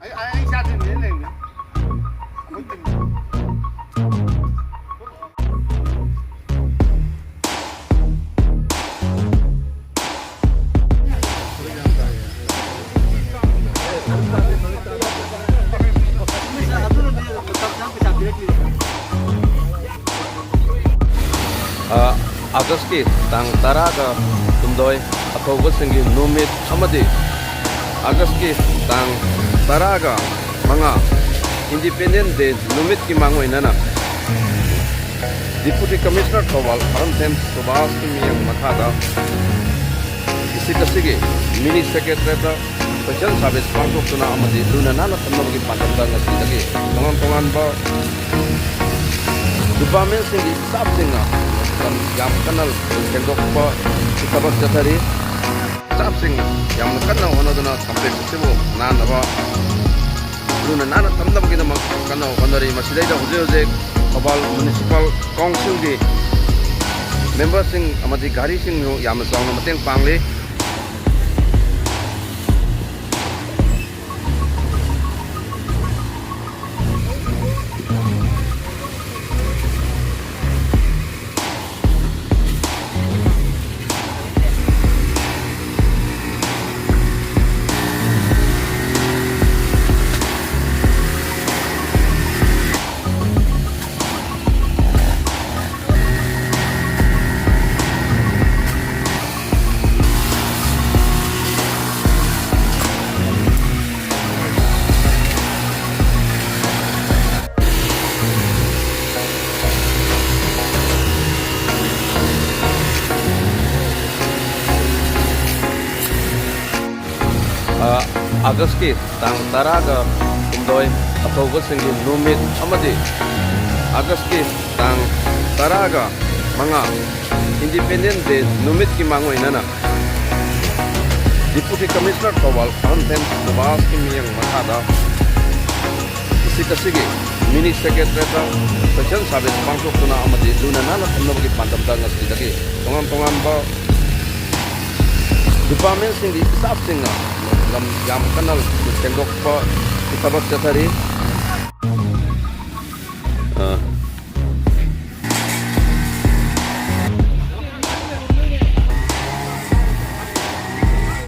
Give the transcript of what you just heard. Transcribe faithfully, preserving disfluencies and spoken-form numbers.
ꯑꯩ, ꯑꯩ, ꯑꯩ ꯆꯥꯗꯣꯏꯅꯦ, ꯂꯩꯕꯅꯦ꯫ ꯑꯩꯈꯣꯏ ꯇꯤꯝ꯫ ꯑ, ꯑꯥꯒꯁꯀꯤ ꯇꯥꯡ ꯇꯔꯥꯒ ꯍꯨꯝꯗꯣꯏ, ꯑꯊꯧꯕꯁꯤꯡꯒꯤ ꯅꯨꯃꯤꯠ ꯑꯃꯗꯤ ꯑꯥꯒꯁꯀꯤ ꯇꯥꯡ ꯇꯔꯥꯒ ꯃꯉꯥ, Independence Day ꯅꯨꯃꯤꯠꯀꯤ ꯃꯥꯡꯑꯣꯏꯅꯅ Deputy Commissioner ꯊꯧꯕꯥꯜ ꯐꯥꯔꯝꯊꯦꯝ ꯁꯨꯕꯥꯁꯀꯤ ꯃꯤꯠꯌꯦꯡ ꯃꯈꯥꯗ district ꯑꯁꯤꯒꯤ mini secretariat ꯇ social service ꯄꯥꯡꯊꯣꯛꯇꯨꯅ ꯑꯃꯗꯤ ꯂꯨꯅ ꯅꯥꯟꯅ ꯊꯝꯅꯕꯒꯤ ꯄꯥꯟꯗꯝꯗ ꯉꯁꯤꯗꯒꯤ ꯇꯣꯉꯥꯟ ꯇꯣꯉꯥꯟꯕ department ꯁꯤꯡꯒꯤ staff ꯁꯤꯡꯅ ꯂꯝ ꯌꯥꯝ ꯀꯟꯅ ꯁꯦꯡꯗꯣꯛꯄ ꯊꯕꯛ ꯆꯠꯊꯔꯤ꯫ Staff ꯁꯤꯡ ꯌꯥꯝꯅ ꯀꯟꯅ ꯍꯣꯠꯅꯗꯨꯅ complex ꯑꯁꯤꯕꯨ ꯅꯥꯟꯅꯕ, ꯂꯨꯅ ꯅꯥꯟꯅ ꯊꯝꯅꯕꯒꯤꯗꯃꯛ ꯀꯟꯅ ꯍꯣꯠꯅꯔꯤ꯫ ꯃꯁꯤꯗꯩꯗ ꯍꯧꯖꯤꯛ ꯍꯧꯖꯤꯛ ꯊꯧꯕꯥꯜ Municipal Council ꯒꯤ member ꯁꯤꯡ ꯑꯃꯗꯤ ꯒꯥꯔꯤꯁꯤꯡꯁꯨ ꯌꯥꯝꯅ ꯆꯥꯎꯅ ꯃꯇꯦꯡ ꯄꯥꯡꯂꯤ꯫ ꯑ, ꯑꯥꯒꯁꯀꯤ ꯇꯥꯡ ꯇꯔꯥꯒ ꯍꯨꯝꯗꯣꯏ, ꯑꯊꯧꯕꯁꯤꯡꯒꯤ ꯅꯨꯃꯤꯠ ꯑꯃꯗꯤ ꯑꯥꯒꯁꯀꯤ ꯇꯥꯡ ꯇꯔꯥꯒ ꯃꯉꯥ, Independence Day ꯅꯨꯃꯤꯠꯀꯤ ꯃꯥꯡꯑꯣꯏꯅꯅ Deputy Commissioner ꯊꯧꯕꯥꯜ ꯐꯥꯔꯝꯊꯦꯝ ꯁꯨꯕꯥꯁꯀꯤ ꯃꯤꯠꯌꯦꯡ ꯃꯈꯥꯗ district ꯑꯁꯤꯒꯤ mini secretariat ꯇ social service ꯄꯥꯡꯊꯣꯛꯇꯨꯅ ꯑꯃꯗꯤ ꯂꯨꯅ ꯅꯥꯟꯅ ꯊꯝꯅꯕꯒꯤ ꯄꯥꯟꯗꯝꯗ ꯉꯁꯤꯗꯒꯤ ꯇꯣꯉꯥꯟ ꯇꯣꯉꯥꯟꯕ department ꯁꯤꯡꯒꯤ staff ꯁꯤꯡꯅ ꯂꯝ ꯌꯥꯝ ꯀꯟꯅ ꯁꯦꯡꯗꯣꯛꯄ ꯊꯕꯛ ꯆꯠꯊꯔꯤ꯫ ꯑ,